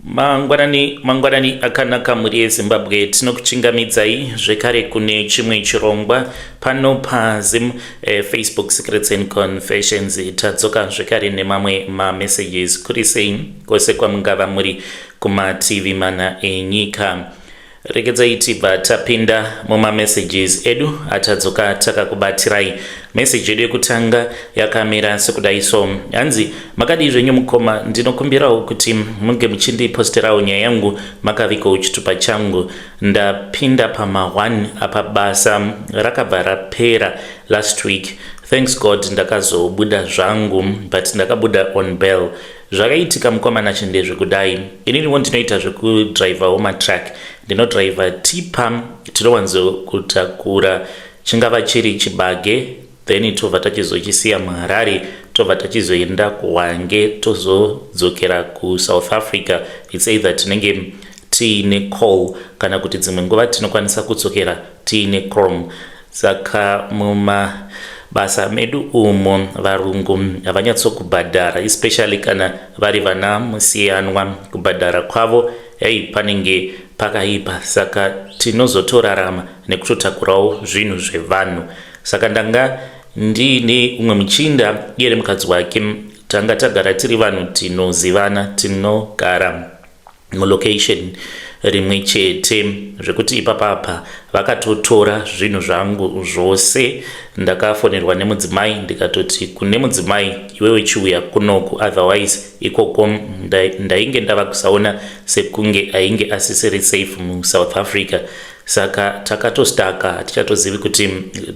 Mangwanani, mangwanani akanaka mhuri yeZimbabwe. Tinokuchingamidzai zvekare kune chimwe chirongwa pano paZim Facebook Secrets and Confessions. Tadzoka zvekare nemamwe mamessages. Kuri sei kwose kwamungava muri kumativi mana enyika? Regedzai tibva tapinda mumamessages edu atadzoka takakubatirai. Meseji yedu yekutanga yakamira sekudai so. Hanzi, makadii zvenyu mukoma, ndinokumbirawo kuti munge muchindiposterawo nyaya yangu makavigawo chitupa changu. Ndapinda pama1 apa, basa rakabva rapera last week. Thanks God ndakazobuda zvangu, but ndakabuda on bail. Zvakaitika, mukomana, ndezvekudai. Ininiwo ndinoita zvekudhiraivhawo matruck, ndinodhiraivha tipper. Tinowanzokutakura chingava chiri chibage, then tobva tachizochisiya muHarare, tobva tachizoenda kuHwange, tozodzokera kuSouth Africa. It's either tinenge tiine coal kana kuti dzimwe nguva tinokwanisa kudzokera tiine chrome. Saka mumabasa medu umo varungu havanyatsokubhadhara, especially kana vari vana musiyanwa. Kubhadhara kwavo, hei, panenge pakaipa. Saka tinozotorarama nekutotakurawo zvinhu zvevanhu. Saka ndanga ndiine umwe muchinda, iye nemukadzi wake. Tanga tagara tiri vanhu tinozivana, tinogara mulocation rimwe chete, zvekuti ipapapa vakatotora zvinhu zvangu zvose. Ndakafonerwa nemudzimai, ndikatoti kune mudzimai, "Iwewe chiuya kunoku, otherwise ikoko ndainge ndava kusaona sekunge ainge asisiri safe muSouth Africa." Saka takatostaka, hatichatozivi kuti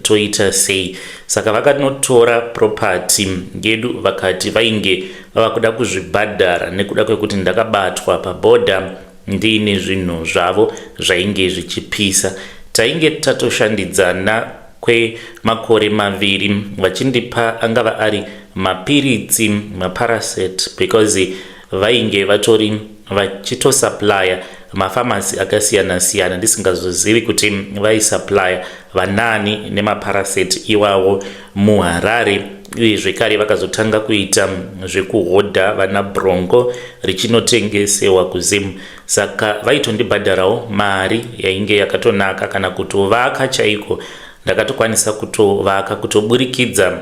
toita sei. Saka vakanotora property yedu, vakati vainge vava kuda kuzvibhadhara nekuda kwekuti ndakabatwa pabhodha ndiine zvinhu zvavo zvainge zvichipisa. Tainge tatoshandidzana kwemakore 2, vachindipa angava ari mapiritsi, maParacet, because vainge vatori vachitosupplya mafamasi akasiyana-siyana. Ndisingazozivi kuti vaisupplya vanani nemaParacet iwawo muHarare. Uye zvekare vakazotanga kuita zvekuhodha vana bronco richinotengesewa kuZim. Saka vaitondibhadharawo mari yainge yakatonaka. Kana kutovaka chaiko ndakatokwanisa kutovaka kutoburikidza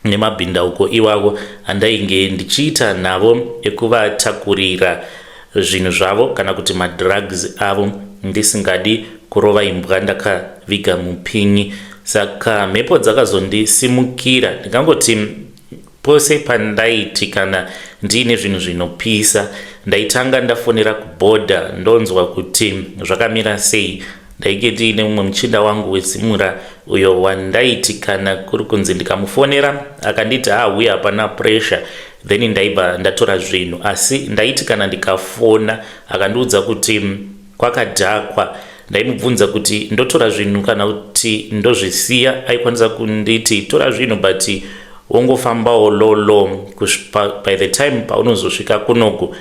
nemabhindauko iwavo andainge ndichiita navo ekuvatakurira zvinhu zvavo kana kuti madrugs avo. Ndisingadi kurova imbwa ndakaviga mupinyi. Saka mhepo dzakazondisimukira. Ndingangoti pose pandaiti kana ndiine zvinhu zvinopisa, ndaitanga ndafonera kubhodha, ndonzwa kuti zvakamira sei. Ndainge ndiine mumwe muchinda wangu weZimura uyo wandaiti kana kuri kunzi ndikamufonera akanditi, "Hauya, hapana pressure," then ndaibva ndatora zvinhu. Asi ndaiti kana ndikafona akandiudza kuti kwakadhakwa, ndaimubvunza kuti ndotora zvinhu kana kuti ndozvisiya. Aikwanisa kunditi, "Tora zvinhu, but wongofambawo low low. By the time paunozosvika kunoku,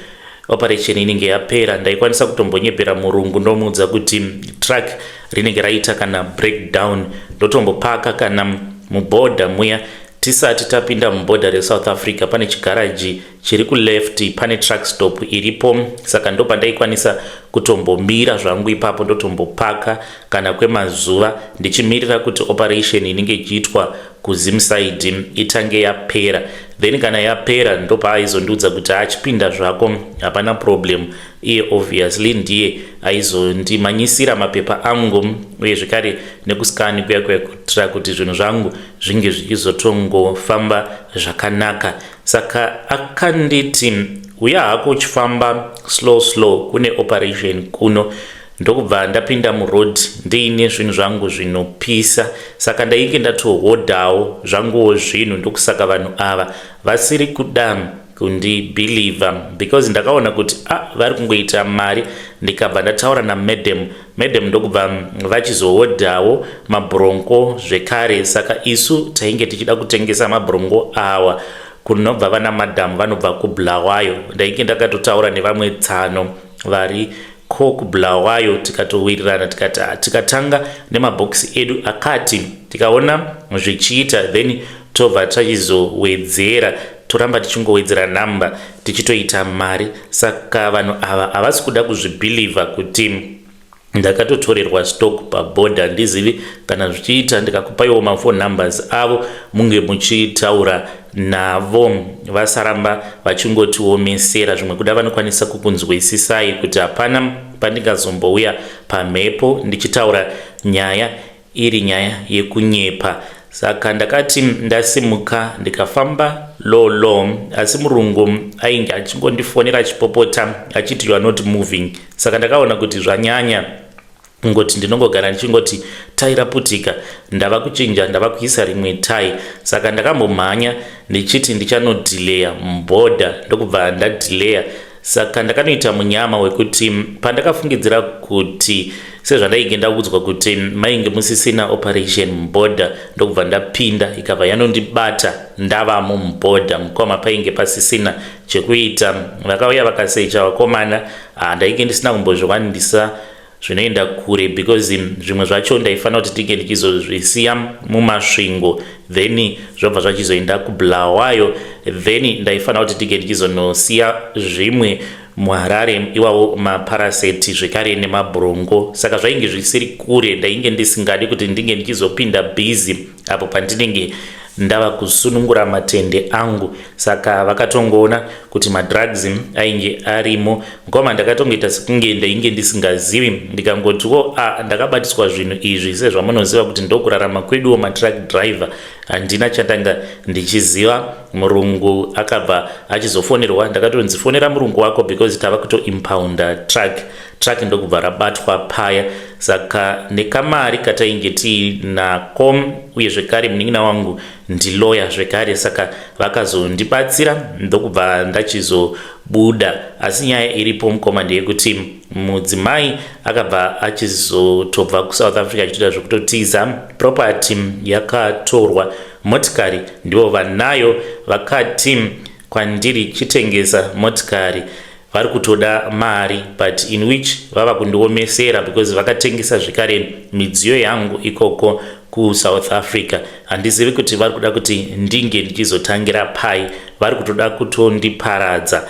operation inenge yapera." Ndaikwanisa kutombonyepera murungu, ndomuudza kuti truck rinenge raita kana breakdown, ndotombopaka kana mubhodha muya. Tisati tapinda mubhodha reSouth Africa, pane chigaraji chiri kuleft, pane truck stop iripo. Saka ndopandaikwanisa kutombomira zvangu ipapo, ndotombopaka kana kwemazuva ndichimirira kuti operation inenge ichiitwa kuZim side itange yapera. Then kana yapera, ndopaaizondiudza kuti, "Achipinda zvako, hapana problem." Iye obviously ndiye aizondimanyisira mapepa angu, uye zvekare nekuscan kuya kuya, kuitira kuti zvinhu zvangu zvinge zvichizotongofamba zvakanaka. Saka akanditi, "Uya hako uchifamba slow slow, kune operation kuno." Ndokubva ndapinda muroad ndiine zvinhu zvangu zvinopisa. Saka ndainge ndatohodhawo zvanguwo zvinhu. Ndokusaka vanhu ava vasiri kuda kundibhilivha, because ndakaona kuti a ah, vari kungoita mari. Ndikabva ndataura namadam, madam ndokubva vachizohodhawo mabronco zvekare. Saka isu tainge tichida kutengesa mabronco awa kunobva vana madhamu vanobva kuBulawayo. Ndainge ndakatotaura nevamwe tsano vari ko kuBulawayo, tikatowirirana, tikati tikatanga nemabhokisi edu akati, tikaona zvichiita, then tobva tachizowedzera. Toramba tichingowedzera number, tichitoita mari. Saka vanhu ava havasi kuda kuzvibhilivha kuti ndakatotorerwa stock pabhodha. Handizivi kana zvichiita, ndikakupaiwo maphone numbers avo, munge muchitaura navo, vasaramba vachingotiomesera. Zvimwe kuda vanokwanisa kukunzwisisai kuti hapana pandingazombouya pamhepo ndichitaura nyaya iri nyaya yekunyepa. Saka ndakati ndasimuka, ndikafamba low low, asi murungu ainge achingondifonera achipopota achiti, "You are not moving." Saka ndakaona kuti zvanyanya, ngoti ndinongogara ndichingoti tai raputika, ndava kuchinja, ndava kuisa rimwe tai. Saka ndakambomhanya ndichiti ndichanodhileya mubhodha, ndokubva ndadhileya. Saka ndakanoita munyama wekuti pandakafungidzira kuti, sezvandainge ndaudzwa kuti mainge musisina operation mubhodha, ndokubva ndapinda, ikabva yanondibata ndavamo mubhodha. Mukoma, painge pasisina chekuita. Vakauya vakasecha vakomana. Ndainge ndisina kumbozviwanisa zvinoenda kure, because zvimwe zvacho ndaifanira kuti tinge ndichizozvisiya muMasvingo, then zvobva zvachizoenda kuBulawayo, then ndaifanira kuti tinge ndichizonosiya zvimwe muHarare, iwawo maparaseti zvekare nemabhurongo. Saka zvainge zvisiri kure. Ndainge ndisingadi kuti ndinge ndichizopinda busy apo pandinenge ndava kusunungura matende angu. Saka vakatongoona kuti madrugs ainge arimo. Mukoma, ndakatongoita sekunge ndainge ndisingazivi, ndikangotiwo, "A, ndakabatiswa zvinhu izvi." Sezvamunoziva kuti ndokurarama kweduwo matruck driver, handina chandanga ndichiziva. Murungu akabva achizofonerwa. Ndakatonzi, "Fonera murungu wako because tava kutoimpounda truck." Truck ndokubva rabatwa paya. Saka nekamari katainge tiinako, uye zvekare munin'ina wangu ndiloya zvekare, saka vakazondibatsira, ndokubva ndachizobuda. Asi nyaya iripo, mukoma, ndeyekuti mudzimai akabva achizotobva kuSouth Africa achitoita zvekutotiza. Property yakatorwa, motikari ndivo vanayo. Vakati kwandiri, "Chitengesa motikari, vari kutoda mari," but in which vava kundiomesera because vakatengesa zvekare midziyo yangu ikoko kuSouth Africa. Handizivi kuti vari kuda kuti ndinge ndichizotangira pai. Vari kutoda kutondiparadza.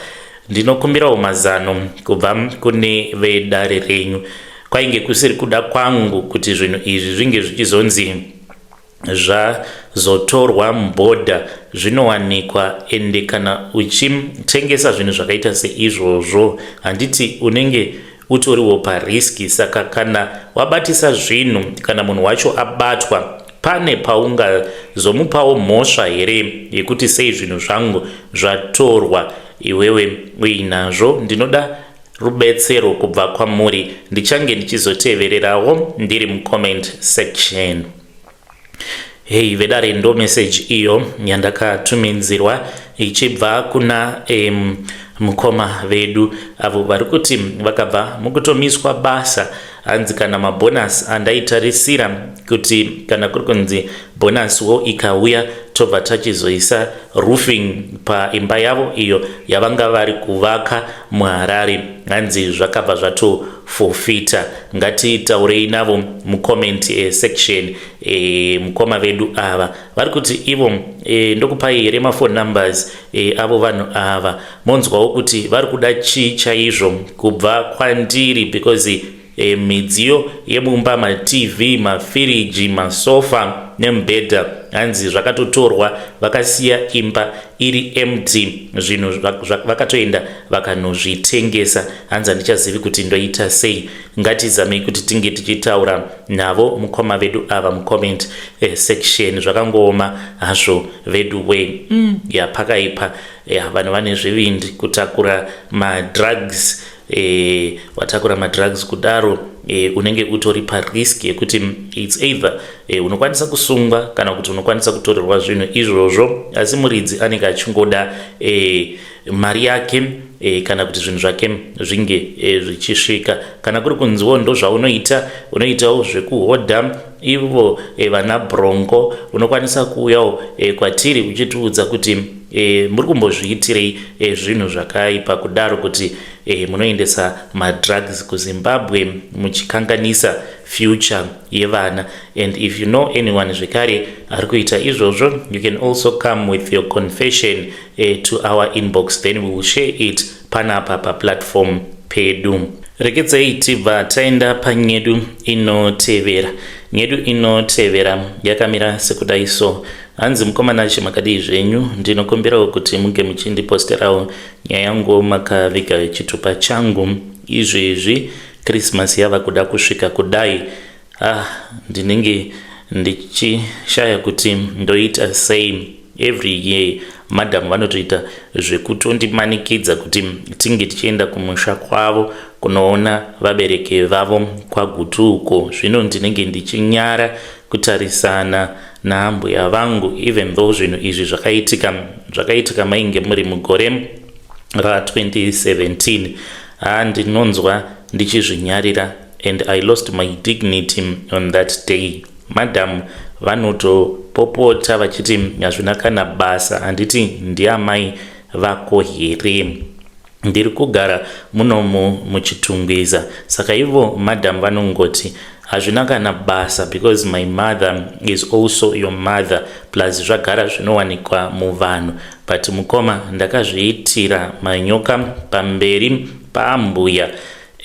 Ndinokumbirawo mazano kubva kune vedare renyu. Kwainge kusiri kuda kwangu kuti zvinhu izvi zvinge zvichizonzi zvazotorwa mubhodha. Zvinowanikwa, ende kana uchitengesa zvinhu zvakaita seizvozvo, handiti unenge utoriwo parisk? Saka kana wabatisa zvinhu, kana munhu wacho abatwa, pane paungazomupawo mhosva here yekuti sei zvinhu zvangu zvatorwa iwewe uinazvo? Ndinoda rubetsero kubva kwamuri. Ndichange ndichizotevererawo ndiri mucomment section. Hei vedare, ndo meseji iyo yandakatumidzirwa ichibva kuna mukoma vedu avo vari kuti vakabva mukutomiswa basa. Hanzi kana mabhonasi andaitarisira kuti kana kuri kunzi bhonasiwo ikauya, tobva tachizoisa roofing paimba yavo iyo yavanga vari kuvaka muHarare, hanzi zvakabva zvatofofita. Ngatitaurei navo mucomment section. Mukoma vedu ava vari kuti ivo, ndokupai here maphone numbers avo vanhu ava, monzwawo kuti vari kuda chii chaizvo kubva kwandiri, because midziyo yemumba, maTV, mafiriji, masofa nemubhedha, hanzi zvakatotorwa, vakasiya imba iri empty. Zvinhu vakatoenda vakanozvitengesa. Hanzi handichazivi kuti ndoita sei. Ngatizamei kuti tinge tichitaura navo mukoma vedu ava mucomment section. Zvakangooma hazvo vedu we. Yapakaipa ya, vanhu vane zvivindi kutakura madrugs. Watakura madrugs kudaro, unenge utori parisk yekuti it's either unokwanisa kusungwa kana kuti unokwanisa kutorerwa zvinhu izvozvo, asi muridzi anenge achingoda mari yake kana kuti zvinhu zvake zvinge zvichisvika. Kana kuri kunziwo ndo zvaunoita, unoitawo zvekuhodha. Ivo vana Bronco, unokwanisa kuuyawo kwatiri uchitiudza kuti muri kumbozviitirei zvinhu zvakaipa kudaro, kuti munoendesa madrugs kuZimbabwe muchikanganisa future yevana. And if you know anyone zvekare ari kuita izvozvo, you can also come with your confession to our inbox, then we will share it panapa paplatform pedu. Rekedzai tibva taenda panyedu inotevera. Nyedu inotevera yakamira sekudai so. Hanzi, "Mukomana chimakadii zvenyu? Ndinokumbirawo kuti munge muchindiposterawo nyaya yangu makaviga chitupa changu. Izvezvi Christmas yava kuda kusvika kudai, ah, ndinenge ndichishaya kuti ndoita sei. Every year madhamu vanotoita zvekutondimanikidza kuti tinge tichienda kumusha kwavo kunoona vabereki vavo kwaGutu uko. Zvino ndinenge ndichinyara kutarisana naambuya vangu, even though zvinhu izvi zvakaitika mainge muri mugore ra2017. Ha, ndinonzwa ndichizvinyarira and I lost my dignity on that day. Madhamu vanotopopota vachiti hazvina kana basa, handiti ndiamai vako here? Ndiri kugara munomu muChitungwiza. Saka ivo madhamu vanongoti hazvina kana basa because my mother is also your mother, plus zvagara zvinowanikwa muvanhu. But mukoma, ndakazviitira manyoka pamberi paambuya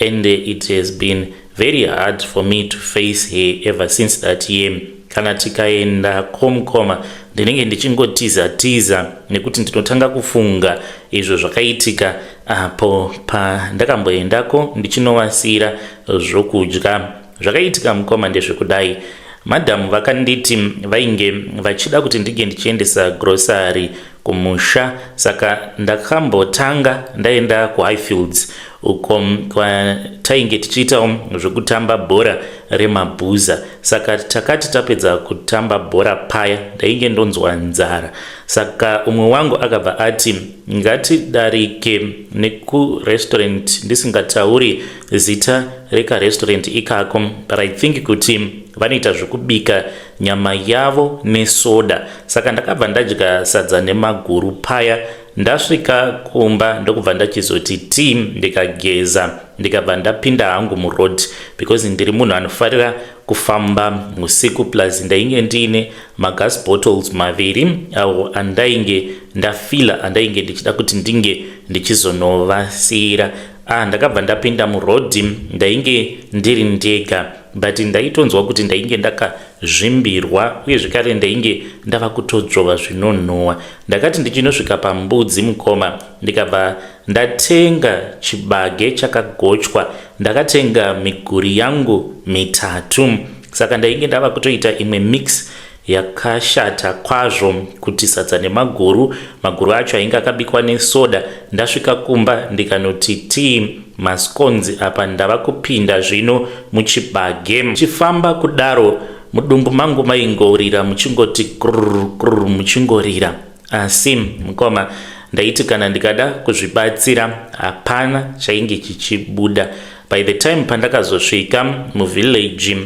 and it has been very hard for me to face her ever since that year. Kana tikaenda komukoma, ndinenge ndichingotiza tiza nekuti ndinotanga kufunga izvo zvakaitika apo pandakamboendako ndichinovasiyira zvokudya. Zvakaitika, mukoma, ndezvekudai. Madhamu vakanditi vainge vachida kuti ndinge ndichiendesa grocery kumusha. Saka ndakambotanga ndaenda kuHighfields uko kwatainge tichiitawo zvekutamba bhora remabhuza. Saka takati tapedza kutamba bhora paya, ndainge ndonzwa nzara. Saka umwe wangu akabva ati ngatidarike nekurestaurant, ndisingatauri zita rekarestaurant ikako, but I think kuti vanoita zvekubika nyama yavo nesoda. Saka ndakabva ndadya sadza nemaguru paya. Ndasvika kumba, ndokubva ndachizoti tii, ndikageza, ndikabva ndapinda hangu muroad, because ndiri munhu anofarira kufamba usiku, plus ndainge ndiine magas bottles maviri awo andainge ndafila, andainge ndichida kuti ndinge ndichizonovasiyira. Ah, ndakabva ndapinda muroad. Ndainge ndiri ndega, but ndaitonzwa kuti ndainge ndakazvimbirwa, uye zvekare ndainge ndava kutodzvova zvinonhuhwa. Ndakati ndichinosvika pambudzi, mukoma, ndikabva ndatenga chibage chakagochwa. Ndakatenga miguri yangu mitatu. Saka ndainge ndava kutoita imwe mix yakashata kwazvo, kuti sadza nemaguru, maguru acho ainge akabikwa nesoda. Ndasvika kumba, ndikanoti tii mascones. Apa ndava kupinda zvino muchibage. Chifamba kudaro, mudumbu mangu maingorira muchingoti krr krr, muchingorira. Asi mukoma, ndaiti kana ndikada kuzvibatsira, hapana chainge chichibuda. By the time pandakazosvika muvillage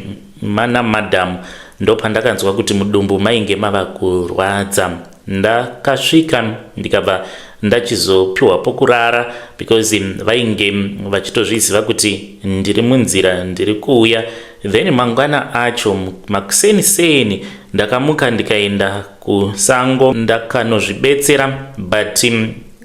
mana madam, ndopandakanzwa kuti mudumbu mainge mava kurwadza. Ndakasvika, ndikabva ndachizopiwa pokurara, because vainge vachitozviziva kuti ndiri munzira, ndiri kuuya. Then mangwana acho makuseni seni, ndakamuka, ndikaenda kusango, ndakanozvibetsera, but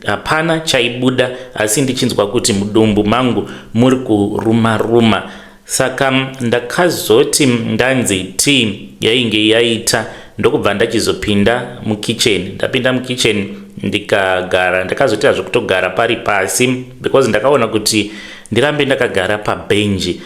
hapana chaibuda, asi ndichinzwa kuti mudumbu mangu muri kuruma ruma. Saka ndakazoti ndanzi tii yainge yaita, ndokubva ndachizopinda mukicheni. Ndapinda mukicheni, ndikagara. Ndakazoita zvekutogara pari pasi, because ndakaona kuti ndirambe ndakagara pabhenji,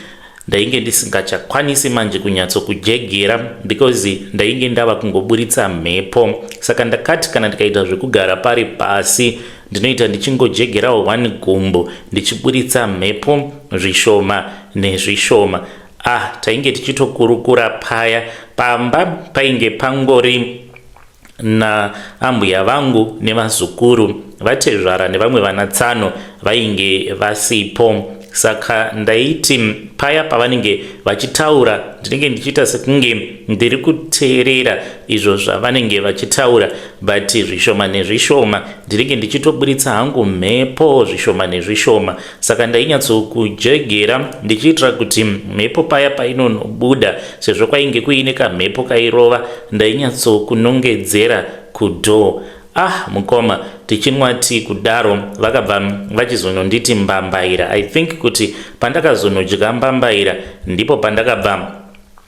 ndainge ndisingachakwanisi manje kunyatsokujegera, because ndainge ndava kungoburitsa mhepo. Saka ndakati kana ndikaita zvekugara pari pasi, ndinoita ndichingojegerawo one gumbo, ndichiburitsa mhepo zvishoma nezvishoma. Ah, tainge tichitokurukura paya. Pamba painge pangori naambuya vangu nevazukuru. Vatezvara nevamwe vana tsano vainge vasipo. Saka ndaiti paya pavanenge vachitaura ndinenge ndichiita sekunge ndiri kuteerera izvo zvavanenge vachitaura, but zvishoma nezvishoma ndinenge ndichitoburitsa hangu mhepo zvishoma nezvishoma. Saka ndainyatsokujegera ndichiitira kuti mhepo paya painonobuda, sezvo kwainge kuine kamhepo kairova, ndainyatsokunongedzera kudoor. Ah mukoma, tichinwa tii kudaro vakabva vachizononditi mbambaira. I think kuti pandakazonodya mbambaira ndipo pandakabva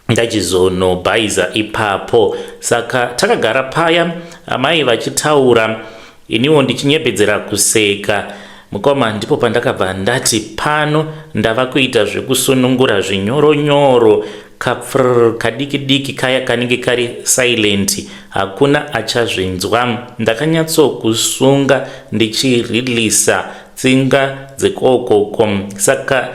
ndachizonobhaiza ipapo. Saka takagara paya amai vachitaura, iniwo ndichinyepedzera kuseka. Mukoma, ndipo pandakabva ndati pano ndava kuita zvekusunungura zvinyoronyoro, kapfrr kadiki diki kaya kanenge kari silent, hakuna achazvinzwa. Ndakanyatsokusunga ndichirilisa tsinga dzekokoko. Saka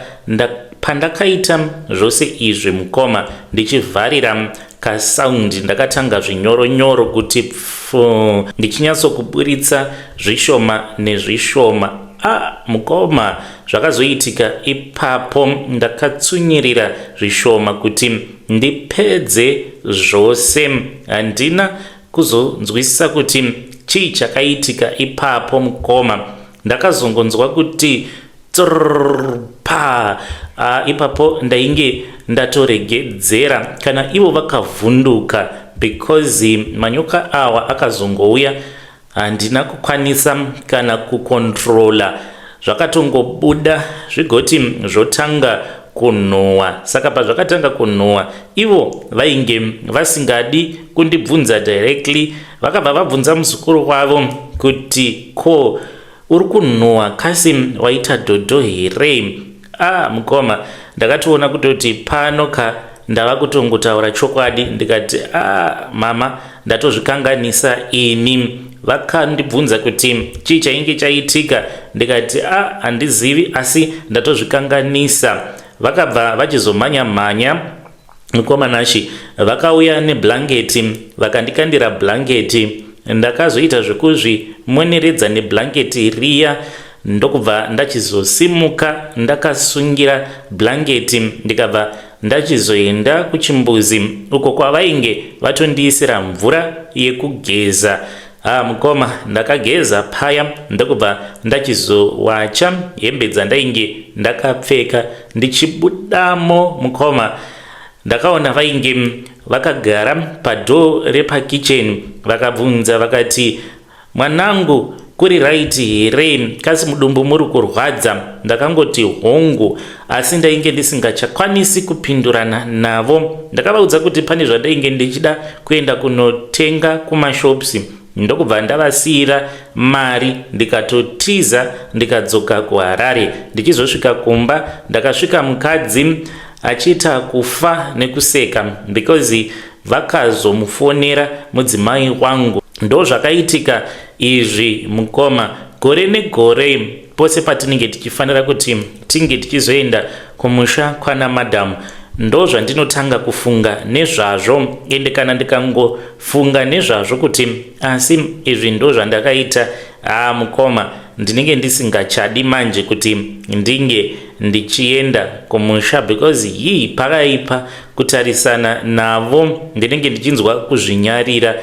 pandakaita zvose izvi mukoma, ndichivharira kasound, ndakatanga zvinyoronyoro kuti pfu, ndichinyatsokuburitsa zvishoma nezvishoma. Ah mukoma, zvakazoitika ipapo, ndakatsunyirira zvishoma kuti ndipedze zvose. Handina kuzonzwisisa kuti chii chakaitika ipapo mukoma. Ndakazongonzwa kuti tsrrr pa. Ah, ipapo ndainge ndatoregedzera, kana ivo vakavhunduka because manyoka awa akazongouya. Handina kukwanisa kana kucontrola, zvakatongobuda zvigoti zvotanga kunhuhwa. Saka pazvakatanga kunhuhwa, ivo vainge vasingadi kundibvunza directly, vakabva vabvunza muzukuru wavo kuti ko uri kunhuhwa kasi waita dhodho here? Ah mukoma, ndakatoona kutoti pano ka ndava kutongotaura chokwadi, ndikati ah mama, ndatozvikanganisa ini. Vakandibvunza kuti chii chainge chaitika, ndikati ah handizivi, asi ndatozvikanganisa. Vakabva vachizomhanya mhanya mukoma Nashi, vakauya neblanketi vakandikandira blanketi. Ndakazoita zvekuzvimoneredza neblanketi riya, ndokubva ndachizosimuka ndakasungira blanketi, ndikabva ndachizoenda kuchimbuzi uko kwavainge vatondiisira mvura yekugeza. Ha mukoma, ndakageza paya ndokubva ndachizowacha hembe dzandainge ndakapfeka. Ndichibudamo mukoma, ndakaona vainge vakagara padhoo repakicheni. Vakabvunza vakati, mwanangu, kuri right here? Kasi mudumbu muri kurwadza? Ndakangoti hongu, asi ndainge ndisingachakwanisi kupindurana navo. Ndakavaudza kuti pane zvandainge ndichida kuenda kunotenga kumashops, ndokubva ndavasiyira mari ndikatotiza ndikadzoka kuHarare. Ndichizosvika kumba, ndakasvika mukadzi achiita kufa nekuseka because vakazomufonera mudzimai wangu. Ndo zvakaitika izvi mukoma, gore negore pose patinenge tichifanira kuti tinge tichizoenda kumusha kwana madam, ndo zvandinotanga kufunga nezvazvo. Ende kana ndikangofunga nezvazvo kuti asi izvi ndo zvandakaita, haa mukoma, ndinenge ndisingachadi manje kuti ndinge ndichienda kumusha because hii pakaipa kutarisana navo, ndinenge ndichinzwa kuzvinyarira.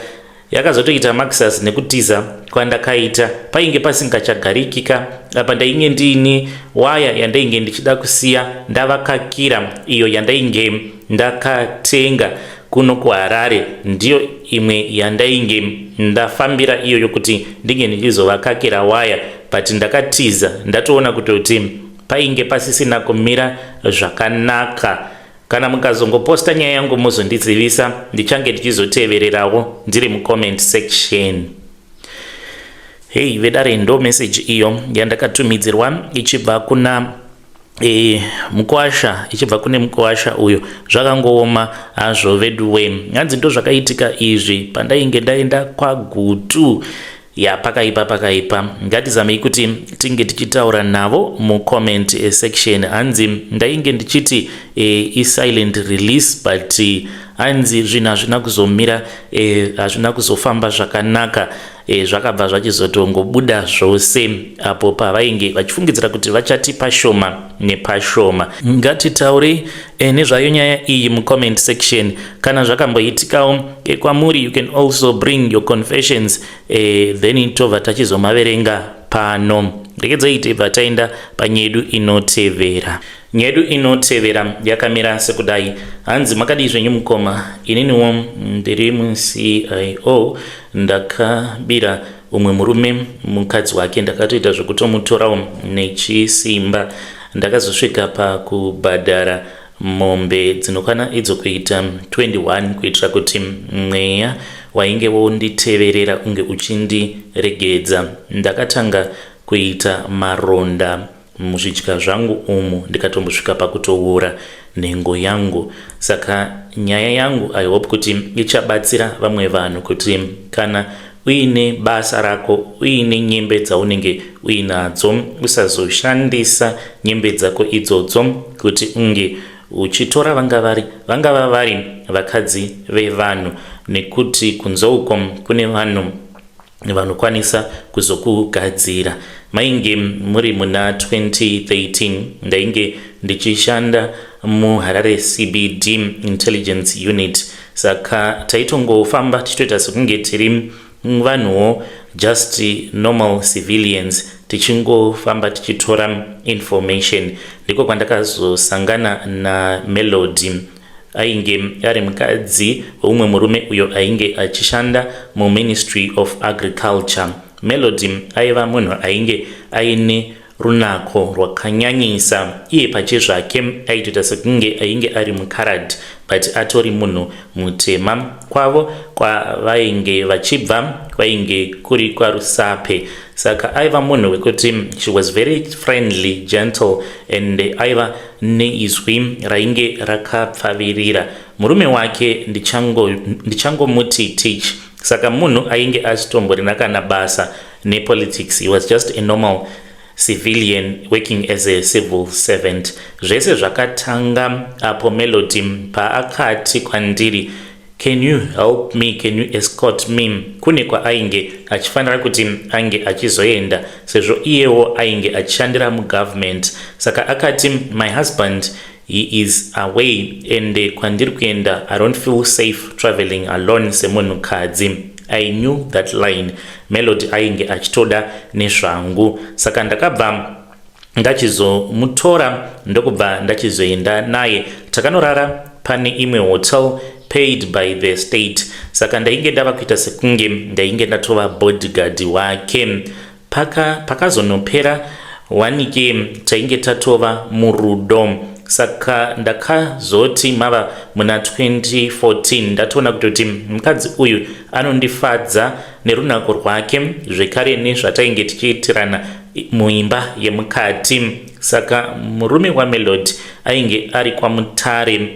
Yakazotoita maxas nekutiza kwandakaita, painge pasingachagarikika apa. Ndainge ndiine waya yandainge ndichida kusiya ndavakakira, iyo yandainge ndakatenga kuno kuHarare, ndiyo imwe yandainge ndafambira iyoyo kuti ndinge ndichizovakakira waya, but ndakatiza ndatoona kutoti painge pasisina kumira zvakanaka. Kana mukazongoposta nyaya yangu mozondizivisa, ndichange ndichizotevererawo ndiri mucomment section. Hei vedare, ndo message iyo yandakatumidzirwa ichibva kuna mukwasha, ichibva kune mukwasha uyo. Zvakangooma hazvo veduwe. Hanzi ndo zvakaitika izvi pandainge ndaenda kwaGutu. Ya, pakaipa, pakaipa. Ngatizamei kuti tinge tichitaura navo mucomment section. Hanzi ndainge ndichiti isilent release, but Hanzi zvinhu hazvina kuzomira, hazvina kuzofamba zvakanaka. Zvakabva zvachizotongobuda zvose apo pavainge vachifungidzira kuti vachati pashoma nepashoma. Ngatitaurei nezvayo nyaya iyi mucomment section. Kana zvakamboitikawo kwamuri, you can also bring your confessions, then tobva tachizomaverenga pano. Regedzai tibva taenda panyedu inotevera. Nyedu inotevera yakamira sekudai. Hanzi, "Makadii zvenyu mukoma? Ininiwo ndiri muCIO. Ndakabira umwe murume mukadzi wake, ndakatoita zvekutomutorawo nechisimba. Ndakazosvika pakubhadhara mombe dzinokwana idzo kuita 21 kuitira kuti mweya wainge wonditeverera unge uchindiregedza. Ndakatanga kuita maronda muzvidya zvangu umu, ndikatombosvika pakutoura nhengo yangu. Saka nyaya yangu, I hope kuti ichabatsira vamwe vanhu kuti kana uine basa rako, uine nyembe dzaunenge uinadzo, usazoshandisa nyembe dzako idzodzo kuti unge uchitora vangava vari vakadzi vevanhu, nekuti kunze uko kune vanhu vanokwanisa kuzokugadzira. Mainge muri muna 2013, ndainge ndichishanda muHarare CBD Intelligence Unit. Saka taitongofamba tichitoita sekunge tiri vanhuwo, just normal civilians, tichingofamba tichitora information. Ndiko kwandakazosangana naMelody. Ainge ari mukadzi weumwe murume uyo ainge achishanda muMinistry of Agriculture. Melody aiva munhu ainge aine runako rwakanyanyisa. Iye pachezvake aitoita sekunge ainge ari mukaradhi, but atori munhu mutema. Kwavo kwavainge vachibva kwainge kuri kwaRusape. Saka aiva munhu wekuti she was very friendly, gentle, and aiva neizwi rainge rakapfavirira. Murume wake ndichangomuti Teach. Saka munhu ainge asitomborina kana basa nepolitics. He was just a normal civilian working as a civil servant. Zvese zvakatanga apo Melody paakati kwandiri, 'Can you help me? Can you escort me?' Kune kwaainge achifanira kuti ange achizoenda, sezvo iyewo ainge achishandira mugovernment. Saka akati, 'My husband, he is away, and kwandiri kuenda I don't feel safe traveling alone semunhukadzi.' I knew that line, Melody ainge achitoda nezvangu. Saka ndakabva ndachizomutora, ndokubva ndachizoenda naye. Takanorara pane imwe hotel paid by the state. Saka ndainge ndava kuita sekunge ndainge ndatova bodyguard wake. Pakazonopera wanike tainge tatova murudo. Saka ndakazoti mava muna 2014, ndatoona kutoti mukadzi uyu anondifadza nerunako rwake, zvekare nezvatainge tichiitirana muimba yemukati. Saka murume waMelody ainge ari kwaMutare.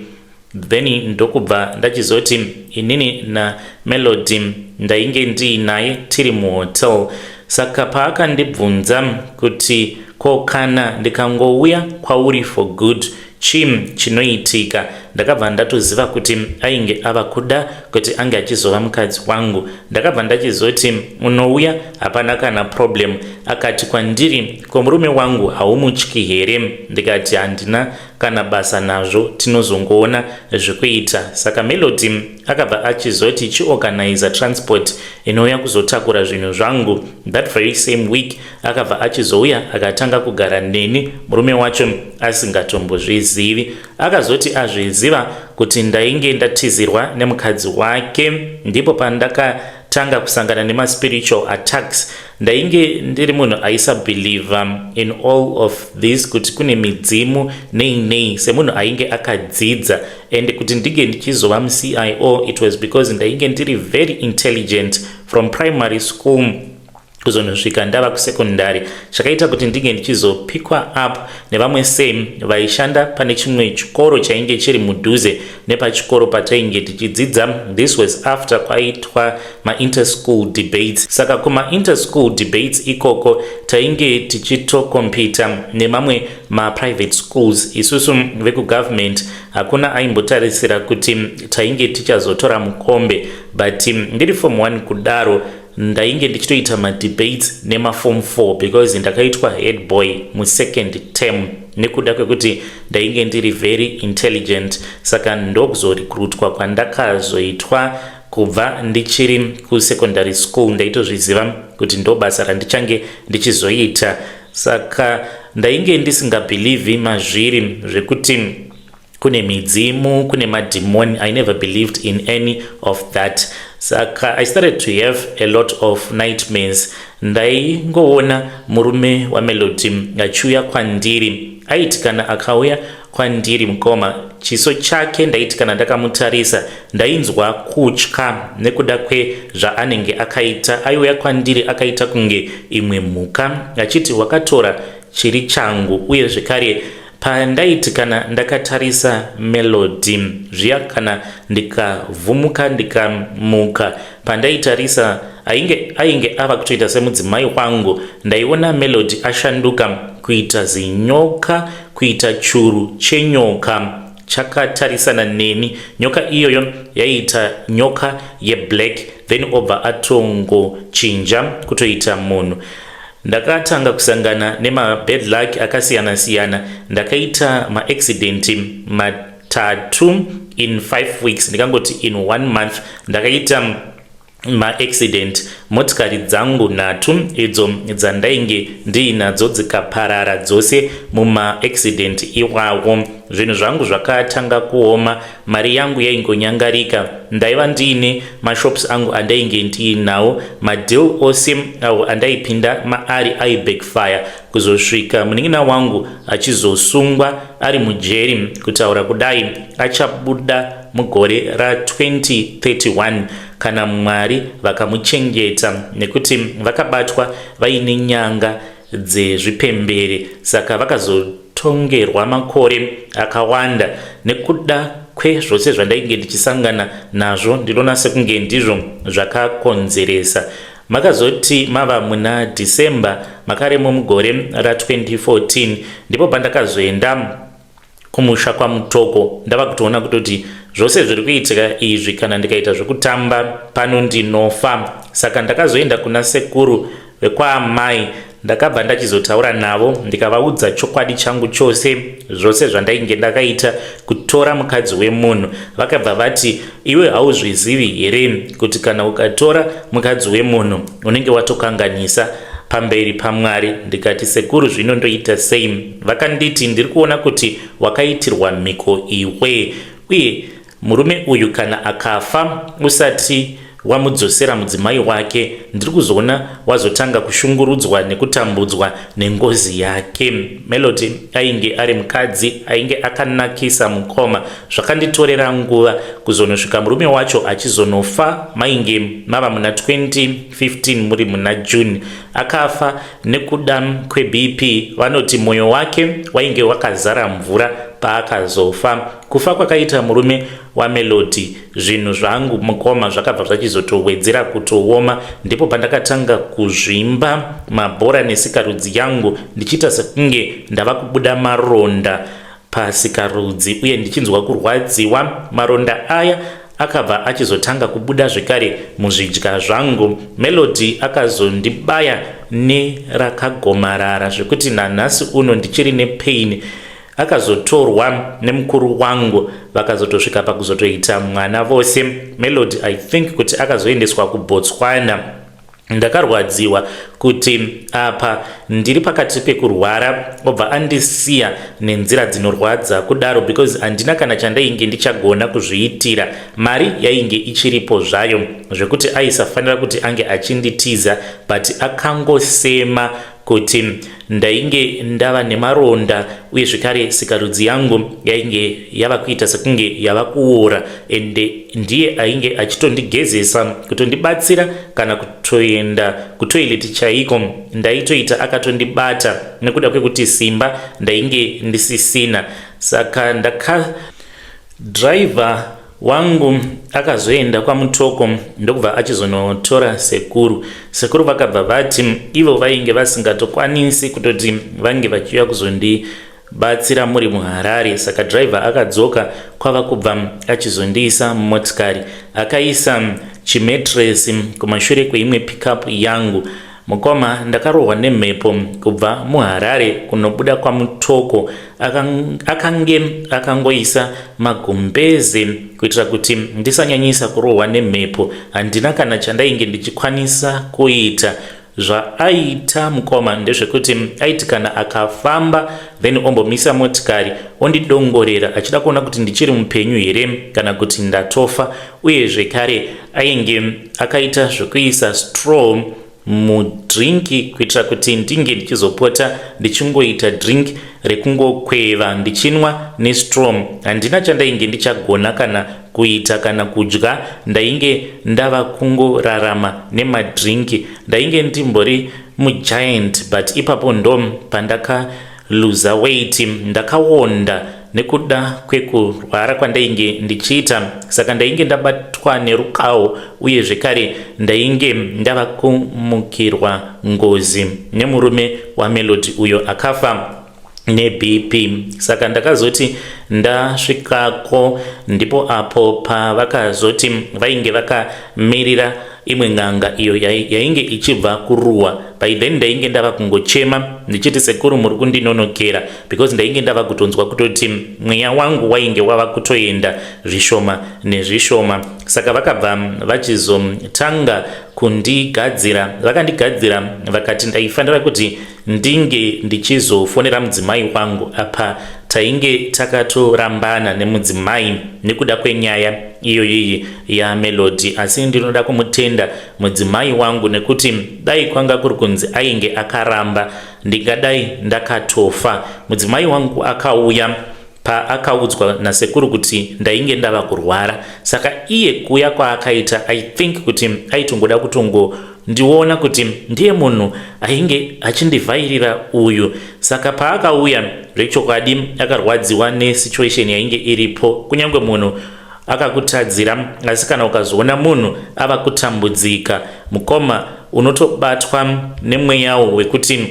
Then ndokubva ndachizoti inini naMelody ndainge ndiinaye tiri muhotel. Saka paakandibvunza kuti, 'Ko kana ndikangouya kwauri for good, chii chinoitika?' ndakabva ndatoziva kuti ainge ava kuda kuti ange achizova mukadzi wangu. Ndakabva ndachizoti, 'Unouya, hapana kana problem.' Akati kwandiri, 'Ko murume wangu haumutyi here?' Ndikati, 'Handina kana basa nazvo, tinozongoona zvekuita.' Saka Melody akabva achizoti, 'Chiorganiza transport inouya kuzotakura zvinhu zvangu.' That very same week akabva achizouya, akatanga kugara neni, murume wacho asingatombozvizivi. Akazoti azviziva kuti ndainge ndatizirwa nemukadzi wake, ndipo pandakatanga kusangana nemaspiritual attacks. Ndainge ndiri munhu aisabelieva in all of this, kuti kune midzimu nei nei, semunhu ainge akadzidza. And kuti ndinge ndichizova muCIO, it was because ndainge ndiri very intelligent from primary school. Kuzonosvika ndava kusekondari, chakaita kuti ndinge ndichizopikwa up nevamwe same vaishanda pane chimwe chikoro chainge chiri mudhuze nepachikoro patainge tichidzidza. This was after kwaitwa mainterschool debates. Saka kumainterschool debates ikoko tainge tichitokompita nemamwe maprivate schools. Isusu vekugovernment hakuna aimbotarisira kuti tainge tichazotora mukombe, but ndiri form 1 kudaro ndainge ndichitoita madebates nemaform 4 because ndakaitwa head boy musecond term nekuda kwekuti ndainge ndiri very intelligent. Saka ndokuzorekrutwa kwandakazoitwa. Kubva ndichiri kusecondary school ndaitozviziva kuti ndo basa randichange ndichizoita. Saka ndainge ndisingabhilivhi mazviri zvekuti kune midzimu, kune madhimoni. I never believed in any of that. Saka I started to have a lot of nightmares. Ndaingoona murume waMelody achiuya kwandiri. Aiti kana akauya kwandiri, mukoma, chiso chake ndaiti kana ndakamutarisa ndainzwa kutya nekuda kwezvaanenge akaita. Aiuya kwandiri akaita kunge imwe mhuka, achiti, "Wakatora chiri changu." Uye zvekare pandaiti kana ndakatarisa Melody zviya, kana ndikavhumuka ndikamuka, pandaitarisa ainge ava kutoita semudzimai wangu. Ndaiona Melody ashanduka kuita zinyoka, kuita churu chenyoka chakatarisana neni. Nyoka iyoyo yaiita nyoka yeblack, then obva atongochinja kutoita munhu. Ndakatanga kusangana nemabad luck akasiyana-siyana. Ndakaita maaccident matatu in 5 weeks. Ndikangoti in one month ndakaita maaccident, motikari dzangu nhatu idzo dzandainge ndiinadzo dzikaparara dzose mumaaccident iwawo. Zvinhu zvangu zvakatanga kuoma, mari yangu yaingonyangarika. Ndaiva ndiine mashops angu andainge ndiinawo, madeal ose awo andaipinda maari aibackfire, kuzosvika munin'ina wangu achizosungwa ari mujeri. Kutaura kudai achabuda mugore ra2031 kana Mwari vakamuchengeta, nekuti vakabatwa vaine nyanga dzezvipembere. Saka vakazotongerwa makore akawanda nekuda kwezvose zvandainge ndichisangana nazvo. Ndinoona sekunge ndizvo zvakakonzeresa. Makazoti mava muna Dhisemba makaremo mugore ra2014 ndipo pandakazoenda kumusha kwaMutoko. Ndava kutoona kutoti zvose zviri kuitika izvi, kana ndikaita zvekutamba pano ndinofa. Saka ndakazoenda kuna sekuru vekwaamai. Ndakabva ndachizotaura navo, ndikavaudza chokwadi changu chose, zvose zvandainge ndakaita kutora mukadzi wemunhu. Vakabva vati, "Iwe hauzvizivi here kuti kana ukatora mukadzi wemunhu unenge watokanganisa pamberi paMwari?" Ndikati, "Sekuru, zvino ndoita sei?" Vakanditi, "Ndiri kuona kuti wakaitirwa mhiko iwe, uye murume uyu kana akafa usati wamudzosera mudzimai wake, ndiri kuzoona wazotanga kushungurudzwa nekutambudzwa nengozi yake." Melody ainge ari mukadzi ainge akanakisa, mukoma. Zvakanditorera nguva kuzonosvika murume wacho achizonofa. Mainge mava muna 2015, muri muna June. Akafa nekuda kweBP. Vanoti mwoyo wake wainge wakazara mvura paakazofa. Kufa kwakaita murume waMelody, zvinhu zvangu, mukoma, zvakabva zvachizotowedzera kutooma. Ndipo pandakatanga kuzvimba mabhora nesikarudzi yangu, ndichiita sekunge ndava kubuda maronda pasikarudzi uye ndichinzwa kurwadziwa. Maronda aya akabva achizotanga kubuda zvekare muzvidya zvangu. Melody akazondibaya nerakagomarara zvekuti nanhasi uno ndichiri nepain. Akazotorwa nemukuru wangu, vakazotosvika pakuzotoita mwana vose. Melody, I think kuti akazoendeswa kuBotswana. Ndakarwadziwa kuti apa ndiri pakati pekurwara, obva andisiya nenzira dzinorwadza kudaro, because handina kana chandainge ndichagona kuzviitira. Mari yainge ichiripo zvayo zvekuti aisafanira kuti ange achinditiza, but akangosema. kuti ndainge ndava nemaronda uye zvekare sikarudzi yangu yainge yava kuita sekunge yava kuora ende ndiye ainge achitondigezesa kutondibatsira kana kutoenda kutoilet chaiko ndaitoita akatondibata nekuda kwekuti simba ndainge ndisisina saka ndaka Driver wangu akazoenda kwaMutoko ndokubva achizonotora sekuru. Sekuru vakabva vati ivo vainge vasingatokwanisi kutoti vange vachiuya kuzondibatsira muri muHarare saka driver akadzoka kwava kubva achizondiisa mumotikari. Akaisa chimetresi kumashure kweimwe pickup yangu. Mukoma ndakarohwa nemhepo kubva muHarare kunobuda kwaMutoko akange akangoisa magumbeze kuitira kuti ndisanyanyisa kurohwa nemhepo. Handina kana chandainge ndichikwanisa kuita. Zvaaita mukoma ndezvekuti aiti kana akafamba then ombomisa motikari ondidongorera achida kuona kuti ndichiri mupenyu here kana kuti ndatofa uye zvekare ainge akaita zvekuisa straw mudrink kuitira kuti ndinge ndichizopota ndichingoita drink rekungokweva ndichinwa nestraw. Handina chandainge ndichagona kana kuita kana kudya, ndainge ndava kungorarama nemadrink. Ndainge ndimbori mugiant but ipapo ndo pandaka Luza weight ndakawonda nekuda kwekurwara kwandainge ndichiita saka ndainge ndabatwa nerukawo uye zvekare ndainge ndava kumukirwa ngozi nemurume waMelody uyo akafa neBP saka ndakazoti ndasvikako ndipo apo pavakazoti vainge vakamirira imwe n'anga iyo yainge ichibva kuruwa. By then ndainge ndava kungochema ndichiti sekuru muri kundinonokera because ndainge ndava kutonzwa kutoti mweya wangu wainge wava kutoenda zvishoma nezvishoma. Saka vakabva vachizotanga kundigadzira, vakandigadzira vakati ndaifanira kuti ndinge ndichizofonera mudzimai wangu apa tainge takatorambana nemudzimai nekuda kwenyaya iyoyiyi yaMelody asi ndinoda kumutenda mudzimai wangu nekuti dai kwanga kuri kunzi ainge akaramba ndingadai ndakatofa mudzimai wangu akauya paakaudzwa nasekuru kuti ndainge ndava kurwara saka iye kuuya kwaakaita i think kuti aitongoda kutongondiona kuti ndiye munhu ainge achindivhairira uyu saka paakauya zvechokwadi akarwadziwa nesituation yainge iripo kunyange munhu akakutadzira asi kana ukazoona munhu ava kutambudzika mukoma unotobatwa nemweyawo wekuti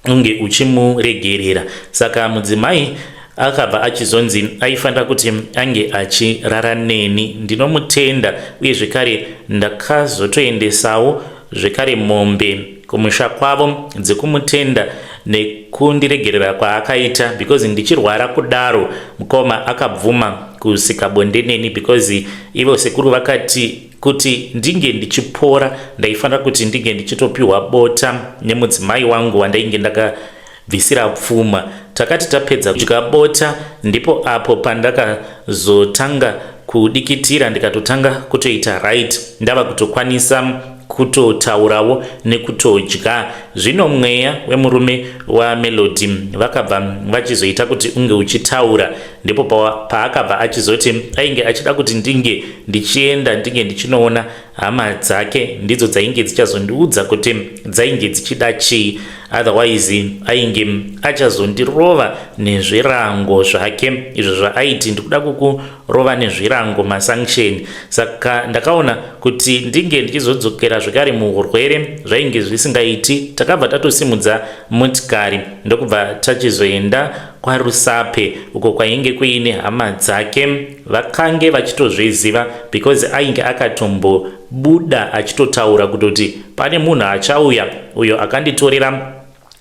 unge uchimuregerera saka mudzimai akabva achizonzi aifanira kuti ange achirara neni ndinomutenda uye zvekare ndakazotoendesawo zvekare mombe kumusha kwavo dzekumutenda nekundiregerera kwaakaita because ndichirwara kudaro mukoma akabvuma kusika bonde neni because ivo sekuru vakati Kuti ndinge ndichipora ndaifanira kuti ndinge ndichitopiwa bota nemudzimai wangu wandainge ndakabvisira pfuma. Takati tapedza kudya bota ndipo apo pandakazotanga kudikitira ndikatotanga kutoita right ndava kutokwanisa kutotaurawo nekutodya. Zvino mweya wemurume waMelody vakabva vachizoita kuti unge uchitaura ndipo paakabva achizoti ainge achida kuti ndinge ndichienda ndinge ndichinoona hama dzake ndidzo dzainge dzichazondiudza kuti dzainge dzichida chii otherwise ainge achazondirova nezvirango zvake izvo zvaaiti ndikuda kukurova nezvirango masanction saka ndakaona kuti ndinge ndichizodzokera zvekare muurwere zvainge zvisingaiti takabva tatosimudza motikari ndokubva tachizoenda kwaRusape uko kwainge kuine hama dzake vakange vachitozviziva because ainge akatombobuda achitotaura kutoti pane munhu achauya uyo akanditorera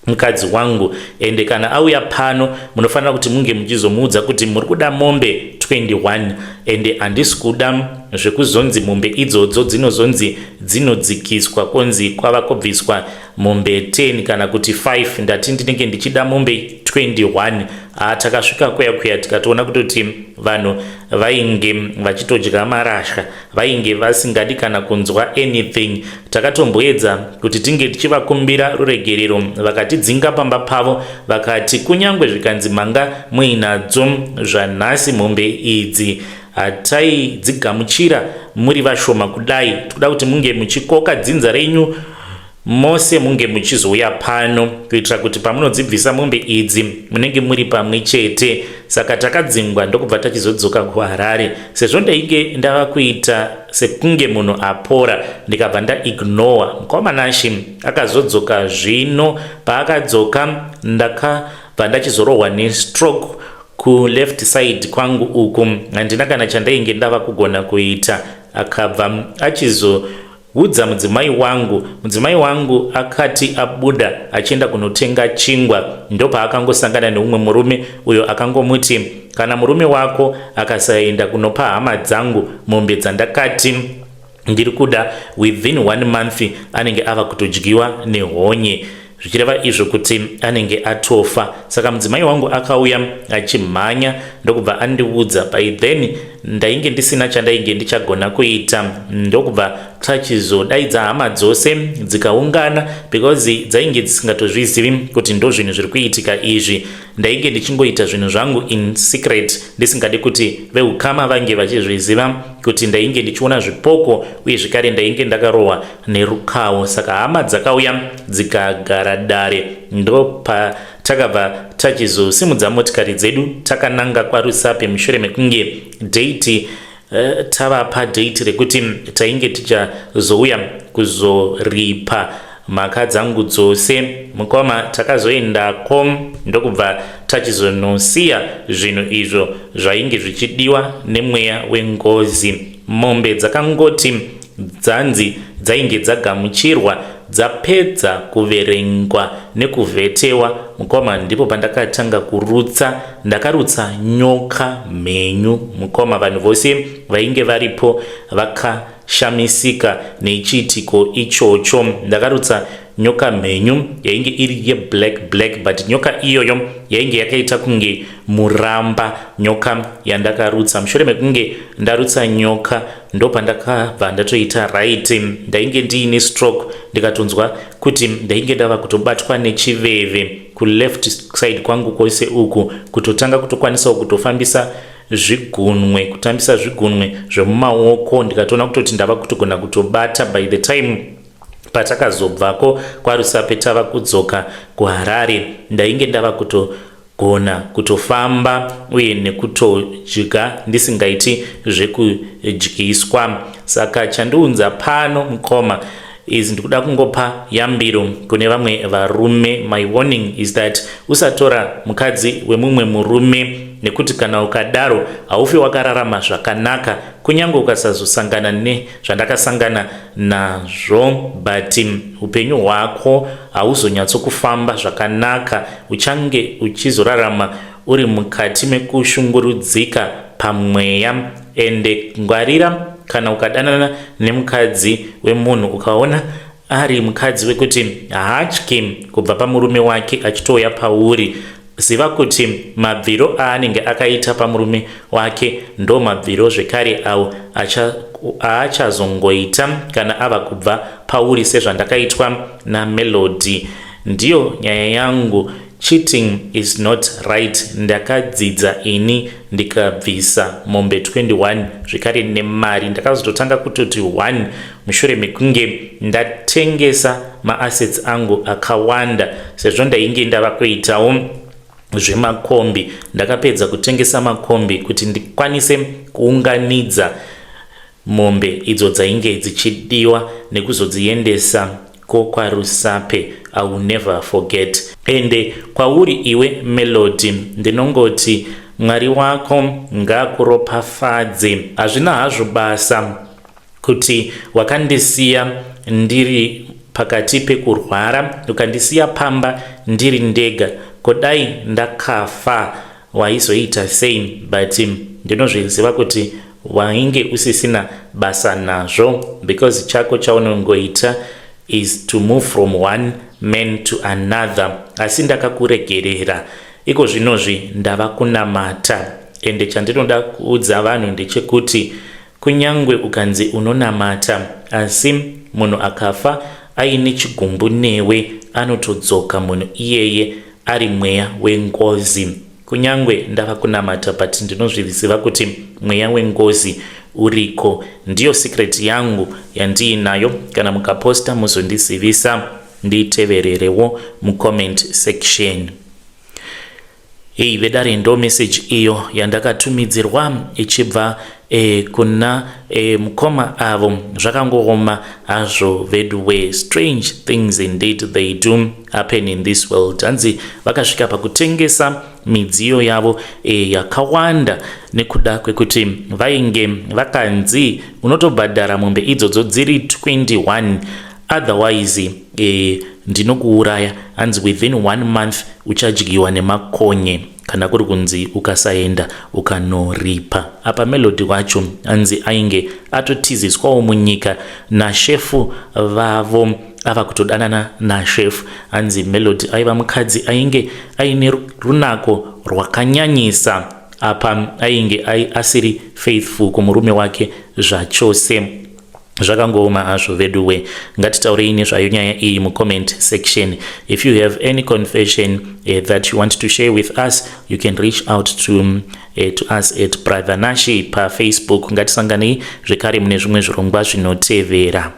mukadzi wangu ende kana auya pano munofanira kuti munge muchizomuudza kuti muri kuda mombe 21 ende handisi kuda zvekuzonzi mombe idzodzo dzinozonzi dzinodzikiswa konzi kwava kubviswa. Mombe 10 kana kuti 5, ndati ndinenge ndichida mombe 21. Ah, takasvika kuya kuya tikatoona kutoti vanhu vainge vachitodya marasha, vainge vasingadi kana kunzwa anything. Takatomboedza kuti tinge tichivakumbira ruregerero, vakatidzinga pamba pavo, vakati kunyange zvikanzi manga muinadzo zvanhasi, mombe idzi hataidzigamuchira muri vashoma kudai. Tikuda kuti munge muchikoka dzinza renyu mose, munge muchizouya pano kuitira kuti pamunodzibvisa mombe idzi munenge muri pamwe chete. Saka takadzingwa, ndokubva tachizodzoka kuHarare. Sezvo ndainge ndava kuita sekunge munhu apora, ndikabva ndaignora. Mukomanashi akazodzoka zvino. Paakadzoka, ndakabva ndachizorohwa nestroke kuleft side kwangu uku. Handina kana chandainge ndava kugona kuita. Akabva achizoudza mudzimai wangu. Mudzimai wangu akati abuda achienda kunotenga chingwa, ndopaakangosangana neumwe murume uyo akangomuti, "Kana murume wako akasaenda kunopa hama dzangu mombe dzandakati ndiri kuda within one month, anenge ava kutodyiwa nehonye," zvichireva izvo kuti anenge atofa. Saka mudzimai wangu akauya achimhanya, ndokubva andiudza. By then ndainge ndisina chandainge ndichagona kuita, ndokubva tachizodaidza hama dzose dzikaungana, because dzainge dzisingatozvizivi kuti ndo zvinhu zviri kuitika izvi. Ndainge ndichingoita zvinhu zvangu in secret, ndisingadi kuti veukama vange vachizviziva kuti ndainge ndichiona zvipoko, uye zvekare ndainge ndakarohwa nerukawo. Saka hama dzakauya dzikagara dare, ndopatakabva tachizosimudza motikari dzedu takananga kwaRusape, mushure mekunge date tavapa date rekuti tainge tichazouya kuzoripa mhaka dzangu dzose. Mukoma, takazoendako, ndokubva tachizonosiya zvinhu izvo zvainge zvichidiwa nemweya wengozi. Mombe dzakangoti dzanzi dzainge dzagamuchirwa, dzapedza kuverengwa nekuvhetewa, mukoma, ndipo pandakatanga kurutsa. Ndakarutsa nyoka mhenyu, mukoma. Vanhu vose vainge varipo vakashamisika nechiitiko ichocho. Ndakarutsa nyoka mhenyu yainge iri yeblack black, but nyoka iyoyo yainge yakaita kunge muramba, nyoka yandakarutsa. Mushure mekunge ndarutsa nyoka, ndopandakabva ndatoita right. Ndainge ndiine stroke, ndikatonzwa kuti ndainge ndava kutobatwa nechiveve kuleft side kwangu kwose uku, kutotanga kutokwanisawo kutofambisa zvigunwe, kutambisa zvigunwe zvemumaoko. Ndikatoona kutoti ndava kutogona kutobata. By the time patakazobvako kwaRusape tava kudzoka kuHarare, ndainge ndava kutogona kutofamba uye nekutodya ndisingaiti zvekudyiswa. Saka chandiunza pano, mukoma, is ndikuda kungopa yambiro kune vamwe varume. My warning is that usatora mukadzi wemumwe murume, nekuti kana ukadaro haufi wakararama zvakanaka, kunyange ukasazosangana nezvandakasangana nazvo, but upenyu hwako hauzonyatsokufamba zvakanaka. Uchange uchizorarama uri mukati mekushungurudzika pamweya. Ende ngwarira kana ukadanana nemukadzi wemunhu, ukaona ari mukadzi wekuti haatyi kubva pamurume wake achitouya pauri, ziva kuti mabviro aanenge akaita pamurume wake ndo mabviro zvekare awo aachazongoita kana ava kubva pauri, sezvandakaitwa naMelody. Ndiyo nyaya yangu. Cheating is not right. Ndakadzidza ini, ndikabvisa mombe 21 zvekare nemari. Ndakazototanga kutoti 1 mushure mekunge ndatengesa maassets angu akawanda, sezvo ndainge ndava kuitawo zvemakombi. Ndakapedza kutengesa makombi kuti ndikwanise kuunganidza mombe idzo dzainge dzichidiwa nekuzodziendesa kokwaRusape. I will never forget. Ende kwauri iwe Melody, ndinongoti Mwari wako ngakuropafadze. Hazvina hazvo basa kuti wakandisiya ndiri pakati pekurwara, ukandisiya pamba ndiri ndega. Kudai ndakafa waizoita sei? But ndinozviziva kuti wainge usisina basa nazvo, because chako chaunongoita is to move from one man to another, asi ndakakuregerera. Iko zvinozvi ndava kunamata, ende chandinoda kuudza vanhu ndechekuti kunyangwe ukanzi unonamata, asi munhu akafa aine chigumbu newe, anotodzoka munhu iyeye ari mweya wengozi. Kunyangwe ndava kunamata, but ndinozviziva kuti mweya wengozi uriko. Ndiyo secret yangu yandiinayo. Kana mukaposta, muzondizivisa, nditevererewo mucomment section. Hei vedare, ndo message iyo yandakatumidzirwa ichibva kuna mukoma avo. Zvakangooma hazvo veduwe. Strange things indeed, they do happen in this world. Hanzi vakasvika pakutengesa midziyo yavo yakawanda nekuda kwekuti vainge vakanzi unotobhadhara mombe idzodzo dziri 21, otherwise ndinokuuraya. Hanzi within one month uchadyiwa nemakonye kana kuri kunzi ukasaenda ukanoripa. Apa Melody wacho hanzi ainge atotiziswawo munyika nashefu vavo, ava kutodanana nashefu. Hanzi Melody aiva mukadzi ainge aine runako rwakanyanyisa, apa ainge asiri faithful kumurume wake zvachose. Zvakangooma hazvo veduwe. Ngatitaurei nezvayo nyaya iyi mucomment section. If you have any confession that you want to share with us, you can reach out to us at Brother Nashi paFacebook. Ngatisanganei zvekare mune zvimwe zvirongwa zvinotevera.